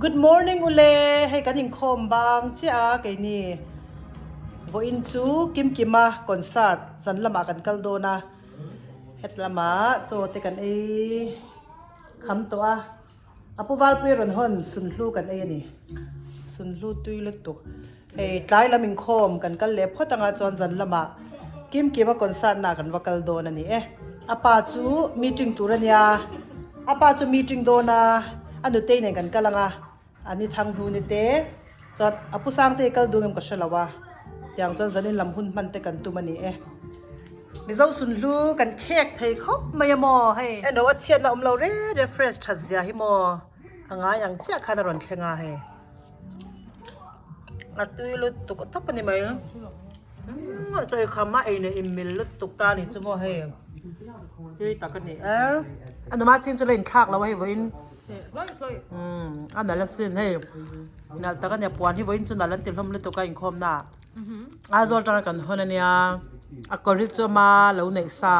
Good morning ule hei kan inkhawm bang chiah a keini vawiin chu Kimkima concert zan lamah kan kal dawn a het lamah chaw te kan ei kham tawh a a pu Valpuia rawn hawn sunhlu kan ei a ni sunhlu tui lutuk. Hei tlai lam inkhawm kan kal leh phawt anga chuan zan lamah Kimkima concert na kan va kal dawn a ni e. A pa chu meeting tur a nia, a pa chu meeting dawn a, a nutei nen kan kal anga, a ni thang hnu ni te chuan a pu Sangte kal duh ngem ka hre lo a, tiang chuan zanin lam hun hman te kan tum a ni e. Mizo sunhlu kan khek thei khawp mai a maw hei. Eno a chhiatna awm lo re re fresh that zia hi maw a ngai ang chiah khan a rawn thleng a hei. A tui lutuk tawp a ni mai a chawi kham a ei leh in mil lutuk ta a ni chu maw hei tui tak a ni e a numa chin chu la inthlak lo a hei vawiin umm a nalh asin hei nalh tak a ni a puan hi vawiin chu nalh an ti hlawm lutuk a inkhawm na ah. Aizawl atanga kan hawn a nia a kawr hi chu ama lo neih sa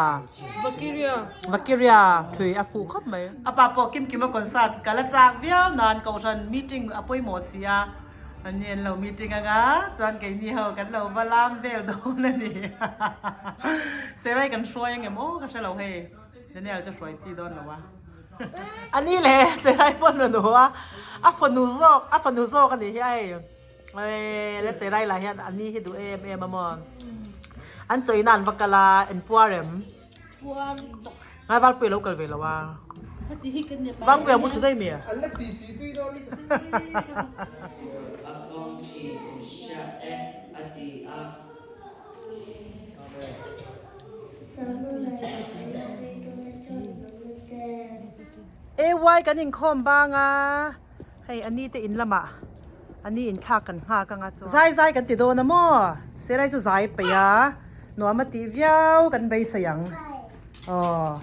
Vakiria thui a fuh khawp mai. A pa pawh kim kim a concert ka la chak viau nan kohhran meeting a pawimawh si a an ni an lo meeting anga chuan keini ho kan lo va lam vel dawn a ni Serai kan hruai ang em aw ka hre lo hei Daniel chu hruai chi dawn lo a a ni le Serai pawh an rawn haw a a fanu zawk a fanu zawk a nih hi a hei. Eee la Serai lah hian a ni hi duh em em a maw an chawina an va kal a en puar em Puar tawk ngai Valpui a lo kal ve lo a Heti hi ka ni mai Valpui a mu thlu daih mi An la ti ti tui dawn lutuk. A kawng thin in hria e a ti a. AY kan inkhawm bang a. Hei a ni te in lamah a ni in thlak kan nghak anga chuan zai zai kan ti dawn a maw Serai chu zai peih a nuam a tih viau kan beisei ang aw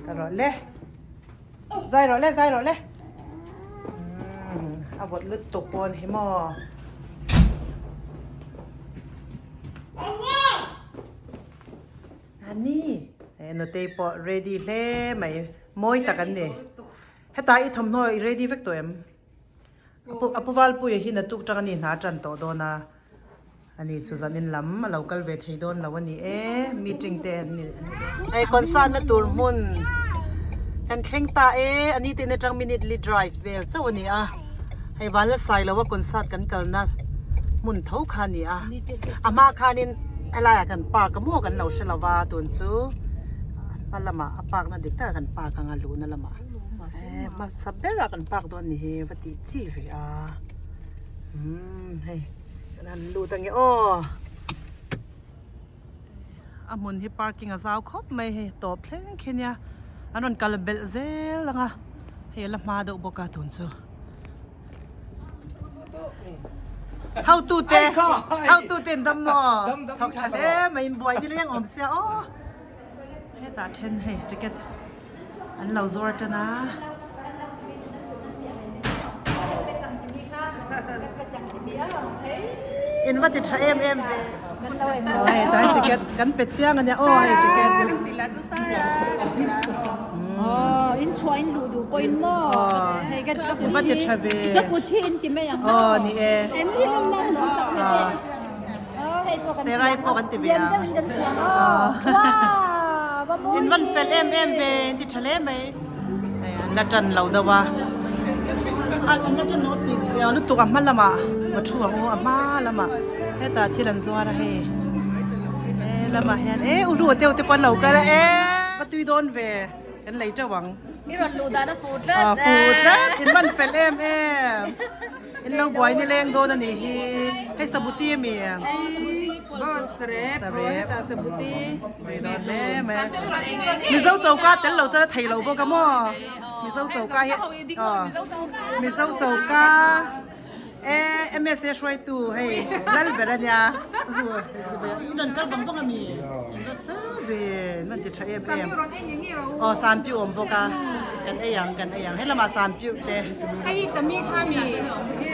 ka rawh le zai rawh le zai rawh le umm a vawt lutuk pawh a ni hi maw. A ni hei nutei pawh ready hle mai mawi tak an ni. Heta i thawmhnaw i ready vek tawh em? A pu Valpuia hi naktuk tang a ni hna tan tawh dawn a, a ni chu zanin lam a lo kal ve thei dawn lo a ni e, meeting te an ni. Hei concert na tur hmun kan thleng ta e, a ni ten atang minute li drive vel chauh a ni a, hei Vanlasai lo a concert kan kalna hmun tho kha a ni a, a hma khanin helaiah kan park a maw kan lo hre lo va tun chu. Hma lamah a park na dik takah kan park anga luhna lamah eh hmasa berah kan park dawn ni hi va tih chi ve a umm hei kan han lut ange aw a hmun hi parking a zau khawp mai hei tawp thleng khi nia an rawn kal belh zel anga hei a la hma deuh bawk a tun chu. Hotute hotute an dam maw thawk tha hle mai in buai nileng awm sia aw hetah then hei ticket an lo zuar tan a. In va ti tha em em ve aw hei tah hian ticket kan pe chiang a nia aw hei ticket. Aw in chhuah in luh duh pawhin maw hei ka ka kut hi ka kut hi in ti mai ang aw ni e em hi lum la kan sak ve te aw hei pawh kan serai pawh kan ti ve lian deuh in kan piang aw wow va mawi in van fel em em ve in ti tha hle mai hei an la tan lo deuh a an la tan lo ti zia lutuk a hma lamah va thu ang u a hma lamah hetah thil an zuar a hei he lamah hian e u hlu deuh te pawh an lo kal a e va tui dawn ve kan lei teuh ang. I rawn luh dan a fuh tlat. A fuh tlat in man fel em em in lo buai ni leng dawn a nih hi hei sabuti a mi Sarep sabuti hle mai mizo choka tel lo chuan a thei lo bawk a maw mizo choka hi mizo choka E msa hruaitu hei lal ber a nia i rawn kal bang bawk a mi in va fel ve in rawn ti tha em em aw sanpiu awm bawk a kan ei ang kan ei ang helamah sanpiu te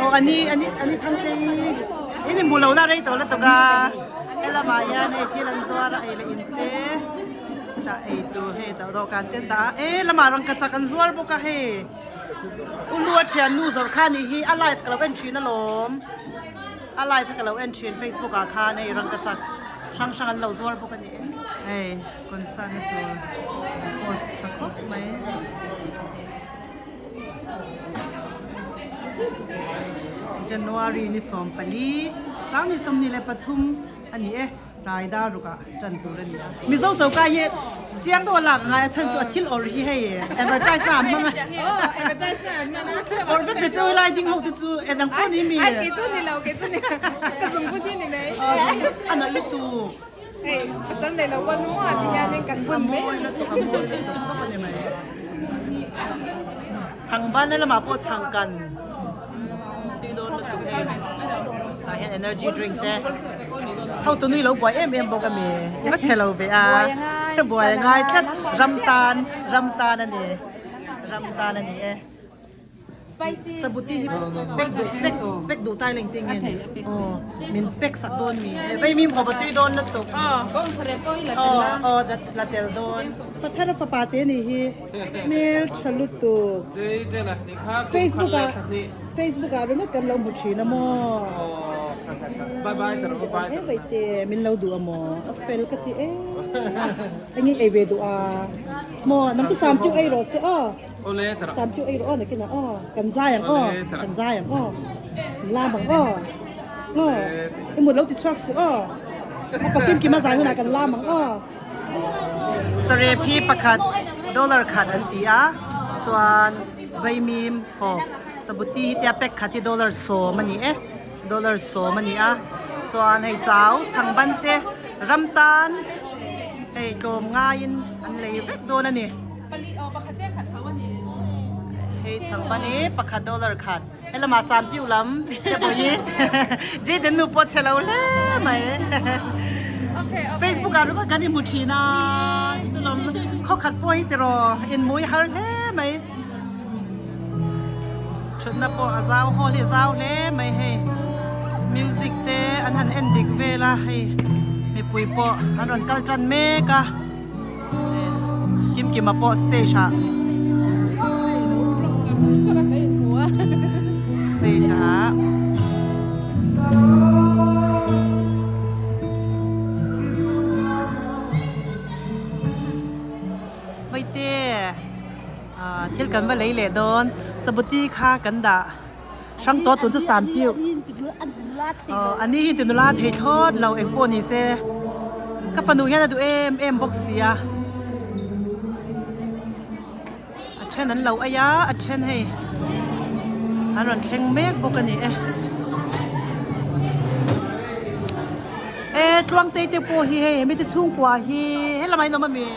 aw ani ani ani thangte i in inhmuh lohna rei tawh lutuk a helamah hian hei thil an zuar a ei leh in te hetah ei tur hei dawhkan te an dah a e lamah rangkachak an zuar bawk a hei. U Lua thian nu zawrh kha nih hi a live ka lo en thin alawm. A live hi ka lo en thin Facebook ah khan hei rangkachak hrang hrang an lo zuar bawk a ni e. Hei concert na tur post tha khawp mai. January ni 14 2023 a ni e. Tlai dar rukah tan tur a ni a. Mizo choka hi chiang deuh a lak ngai a chhan chu a thil awrh hi hei advertise na an hmang a. Awrh vek te chu helai ding ho te chu en ang pawh ni mi. Ai kei chu ni lo kei chu ni ka zung put hi ni mai. A nalh lutuk. Hei pasal nei lo pawh nung ah ti hianin kan bun mai. A mawi lutuk a mawi lutuk khawp a ni mai. Chhangban na lamah pawh chhangkan. Tui dawn lutuk em tah hian energy drink te ho tu nui lo buai em em bawk ami i va chhe lo ve a buai a ngai tlat ram tan ram tan a ni ram tan a ni e sabuti hi pack duh pack pack duh tai leng te nge ni aw min pack sak dawn mi vei mim khawp a tui dawn lutuk aw aw la tel dawn Pathara fapa te nih hi hmel tha lutuk. Facebook ah Facebook ah ringawt kan lo hmu thin a maw. He vai te min lo duh a maw a fel ka ti em eng nge ei ve duh a maw nang chu sam piu ei rawh se aw sam piu ei rawh aw nakinah aw kan zai ang aw kan zai ang aw lam ang aw aw i mut lo ti chhuak suh aw a pakim kima zai hunah kan lam ang aw. Sarep hi pakhat dollar khat an ti a chuan vaimim haw sabuti hi tia pack khat hi dollar sawm a ni e dollar sawm a ni a chuan hei chau chhang ban te ram tan hei tlawm ngaiin an lei vek dawn a ni hei chhang ban hi pakhat dollar khat he lamah sam piuh lam te pawh hi Jayden nu pawh chhe lo hle mai Facebook ah ringawt kan inhmu thin a chu chu lawm khaw khat pawh hi tiraw inmui har hle mai thutna pawh a zau hall hi a zau hle mai hei music te an han en dik vel a hei mipui pawh an rawn kal tan mek a. Kimkima pawh stage ah stage ah Vaite ah thil kan va lei leh dawn sabuti kha kan dah hrang tawh tun chu sam piuh aw a ni hi tinula thei thlawt lo eng pawh ni se ka fanu hian a duh em em bawk si a a then an lo ei a a then hei an rawn thleng mek bawk a ni e e tluangtei te pawh hi hei hemi te chhungkua hi helamah in awm ami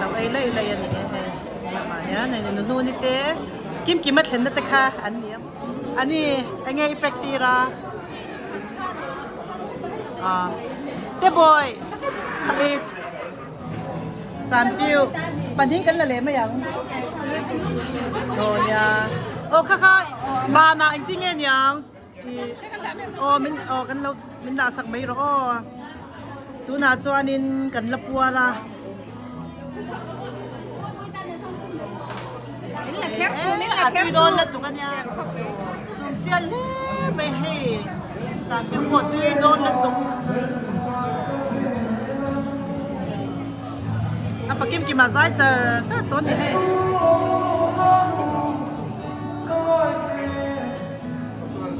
lo ei laih laih a ni e hei helamah hian hei nunu ni te. Kimkima thlenna te kha an ni a. Ani enge i pack tir a? Ah te bawi kha i sanpiu pahnih kan la leh mai ang. Aw nia. Aw kha kha banah engtin nge niang i aw min aw kan lo min dah sak mai rawh aw. Tunah chuanin kan la puar a. A tui dawn lutuk a nia. Chhum sial hle mai hei. Sanpiau pawh tui dawn lutuk. A pakim kim a zai char char tawh a ni hei.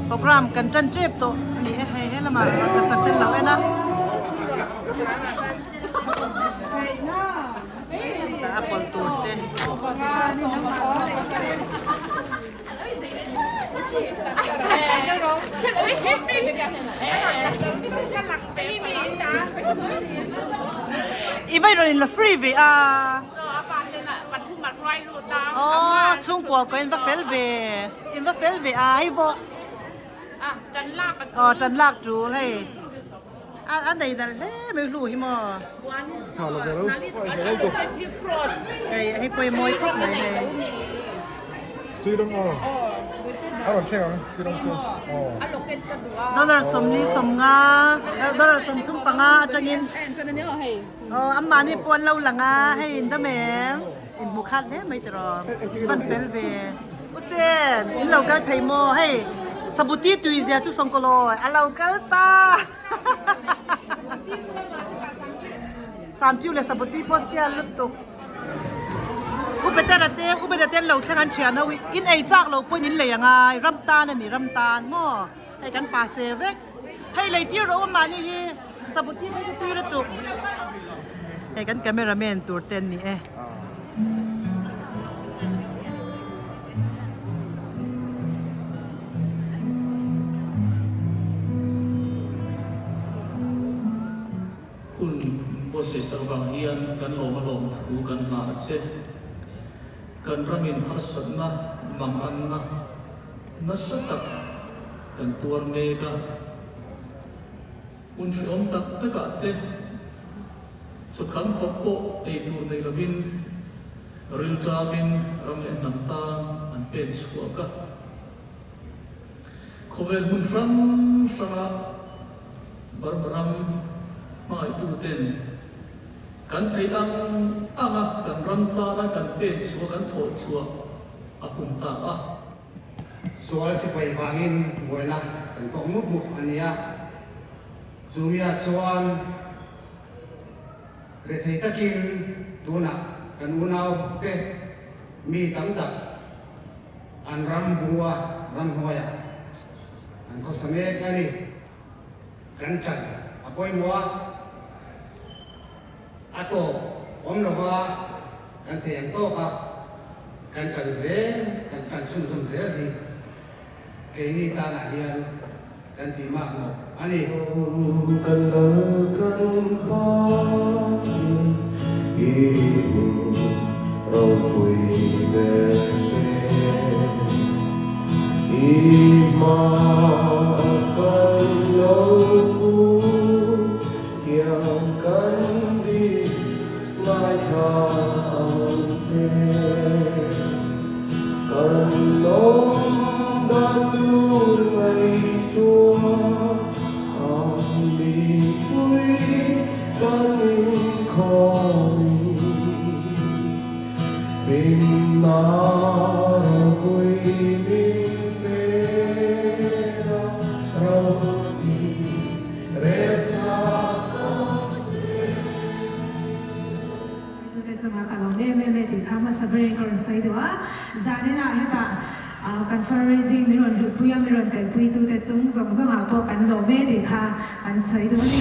Program kan tan tep tawh a ni e hei helamah ka chak tel lo en a. A pawlh tur te. I vai rawn in la free ve a. Aw chhungkua ko in va fel ve in va fel ve a hei pawh aw tan lak tul hei a a nei nalh hle mai hlu hi maw hei hei pawh hi mawi khawp mai hei. Dollar 45 dollar 35 atangin Aw anmahni pawh an lo lang a, hei in dam em? In hmu khat hle mai tiraw? Hman fel ve. Usen in lo kal thei maw hei sabuti tui zia chu sawngkawlawi a lo kal ta Sampiu leh sabuti pawh sial lutuk U Petera te U Bena te an lo thleng an thian ho in ei chak lo pawhin in lei angai ram tan a ni ram tan maw hei kan pa se vek hei lei tir rawh u mahni hi sabuti phei chu tui lutuk hei kan camera man tur te an ni e. Hun buatsaih sak vang hian kan lawm a lawm thu kan hlan a che. Kan ramin harsatna mang anna nasa tak kan tuar mek a. Hun hrehawm tak takah te chawkhan khawp pawh ei tur nei lovin rilṭamin ram leh hnam tan an pen chhuak a. Khawvel hmun hrang hranga Burma ram hmangaihtuten kan theih ang anga kan ram tana kan pen chhuah kan thawh chhuah a hun ta a. Sual sipai vangin buaina kan tawk mup mup a nia. Chumia chuan rethei takin tunah kan unau te mi tam tak an ram bua ram hnuaiah an khawsa mek a ni. Kan ṭan a pawimawh a, a tawp awm lova kan thei ang tawk a, kan ṭan zel, kan ṭan chhunzawm zel hi keini tanah hian kan tih mak mawh a ni. Kan lal kan Pathian i hming ropui ber se. I hma kan lo kun hian kan dik ngaithla ang che. Kan lawm dan tur ngaihtuah ang mipui kan inkhawmin. Tute chungah ka lawm em em e tih kha hmasa berin ka rawn sawi duh a, zaninah hetah kan fundraising min rawn luhpui a, min rawn telpui tute chung zawng zawngah pawh kan lawm e tih kha kan sawi duh a ni.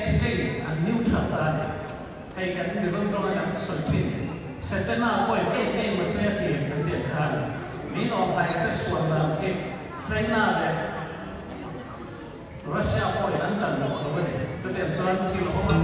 state an neutral ta a ni. Hei kan Mizo tawnga kan sawi thin, Setana pawhin em em a che a ti an tih ang khan min awmhlai te sual dan khi China leh Russia pawhin an tan duh lo a ni. Chutiang chuan thil a awm a.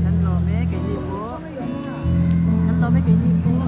Kan lawm e keini pawh kan lawm e keini pawh.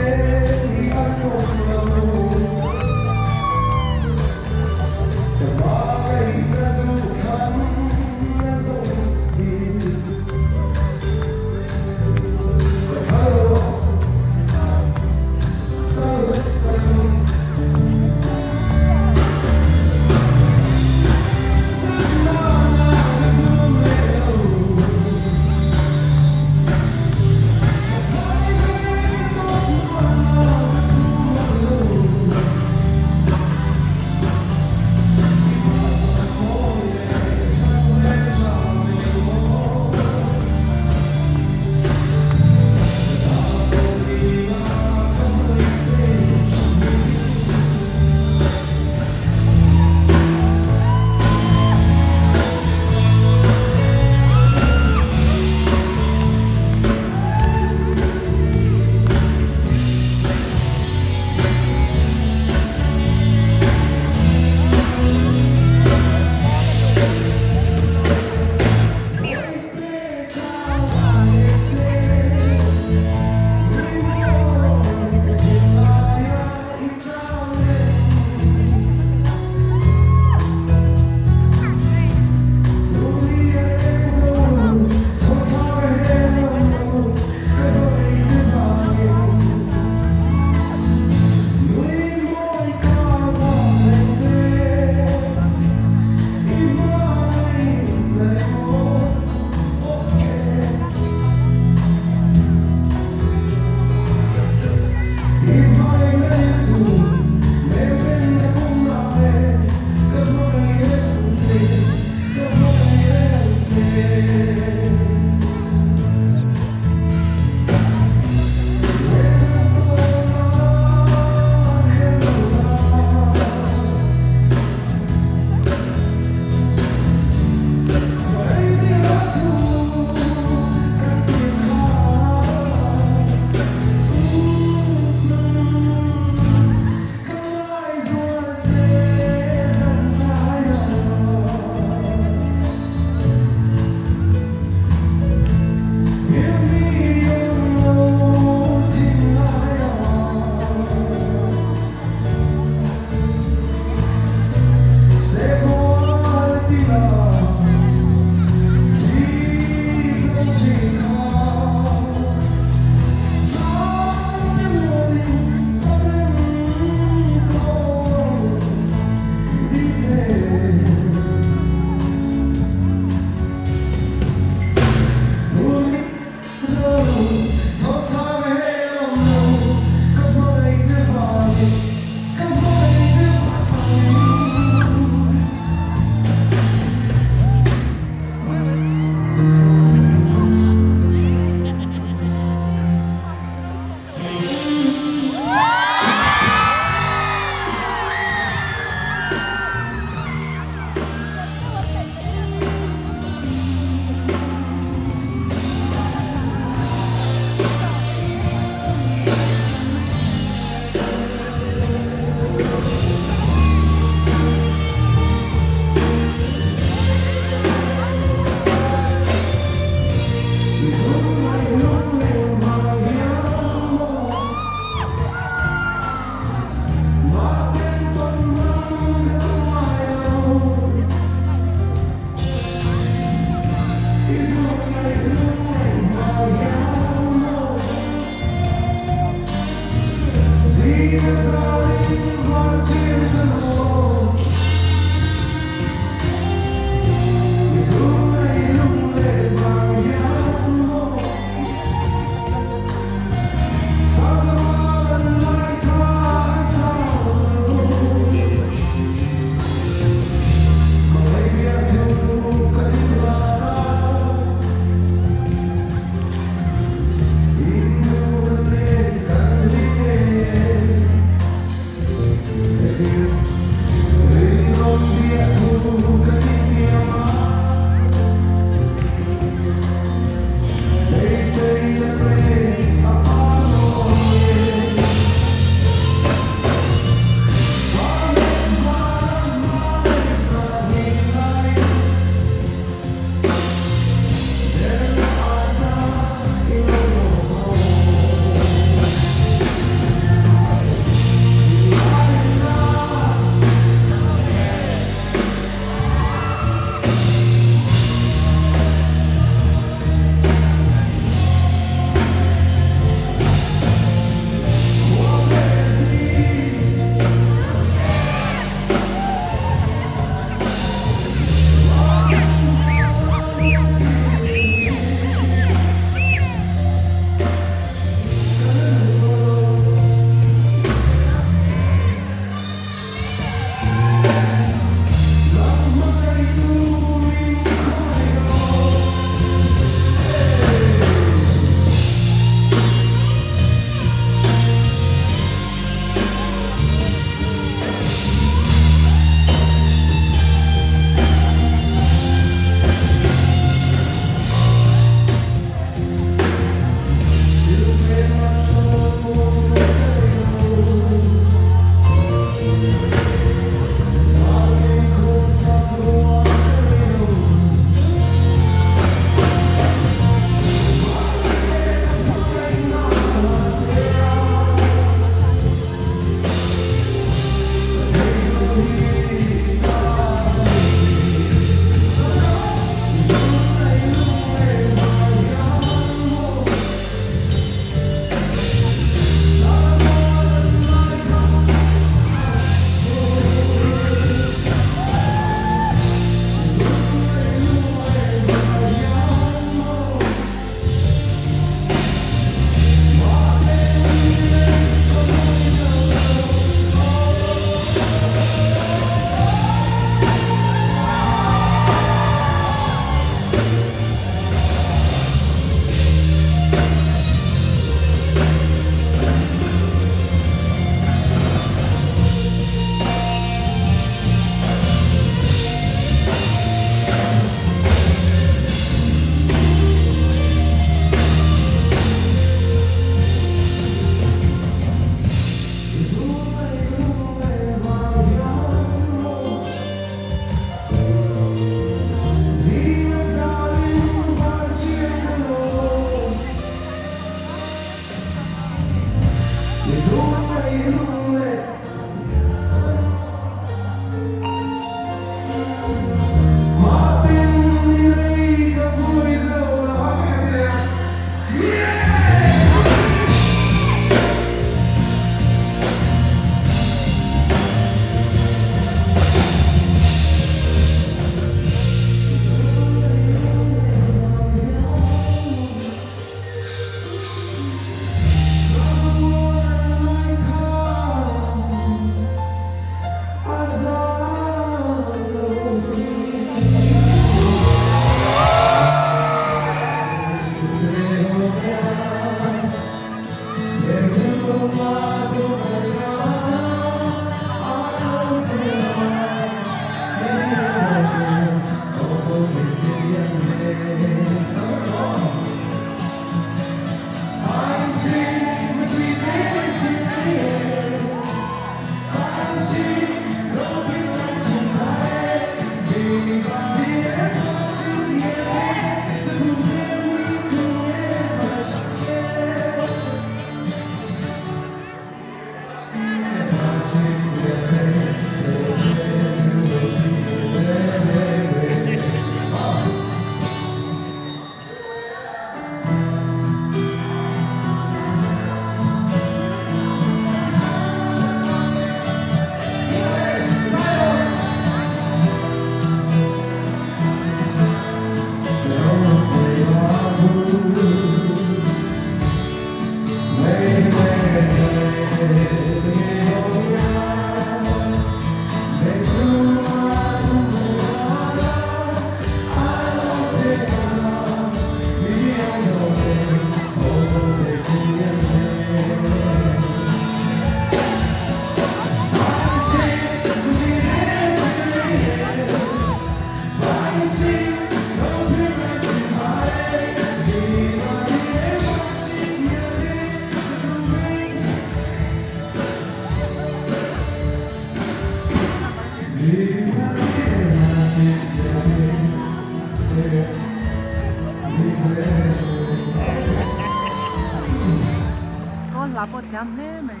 Kawl hla pawh thiam hle mai.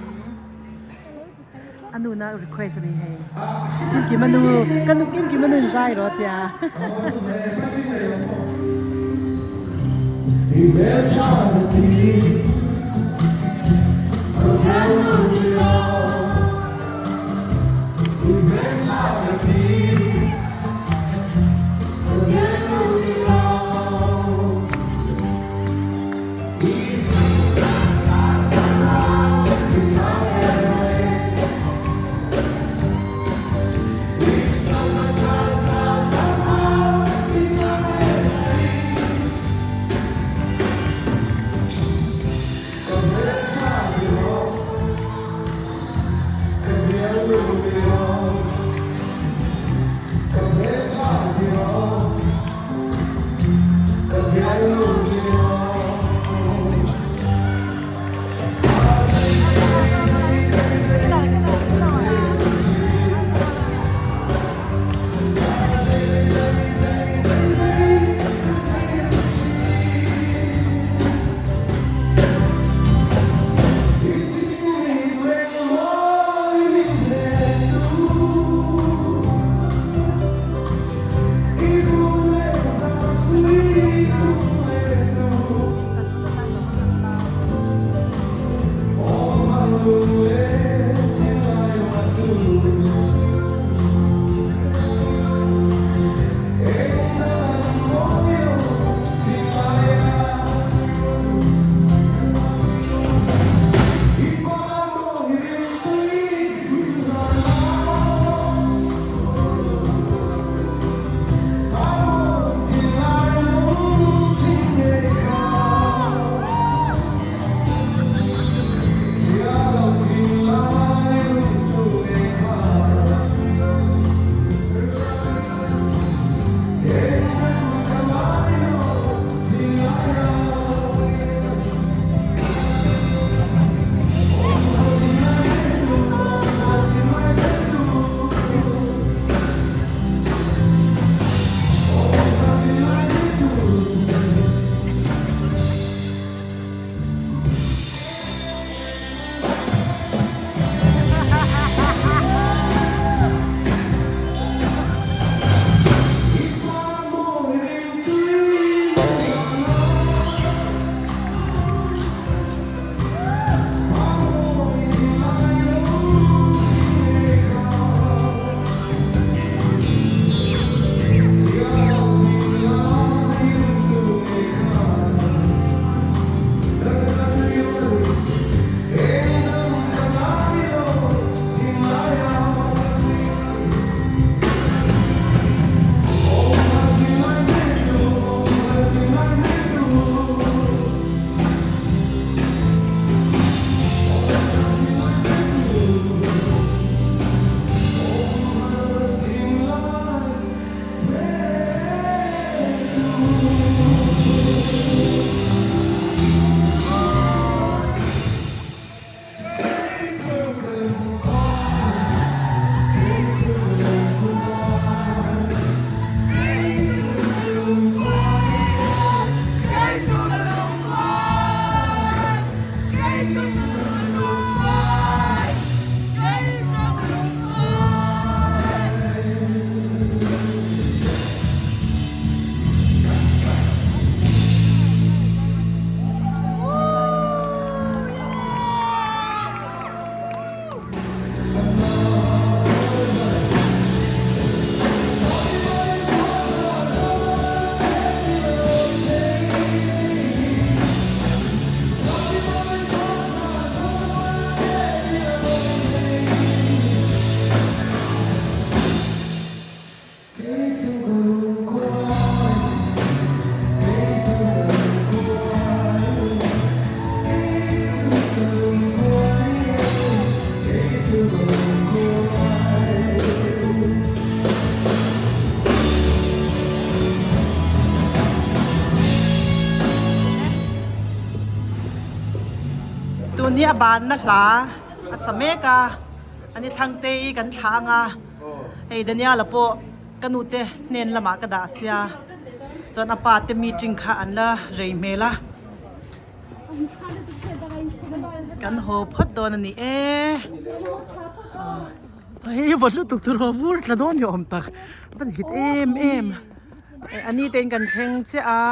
A nu na request a ni hei. Kimkima nu ka nu Kimkima nu in zai rawh tia. a banna hla a sa mek a ani Thangtei kan thlah anga hei Daniel-a pawh ka nu te hnen lamah ka dah sia chuan a pa te meeting kha an la rei hmel a kan haw phawt dawn a ni e hei vawt lutuk tur haw vur tla dawn ni awm tak a van hit em em a ni te in kan thleng chiah a.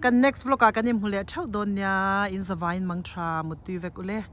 Kan next vlog ah kan inhmu leh theuh dawn nia, in zavaiin mang tha muttui vek ule.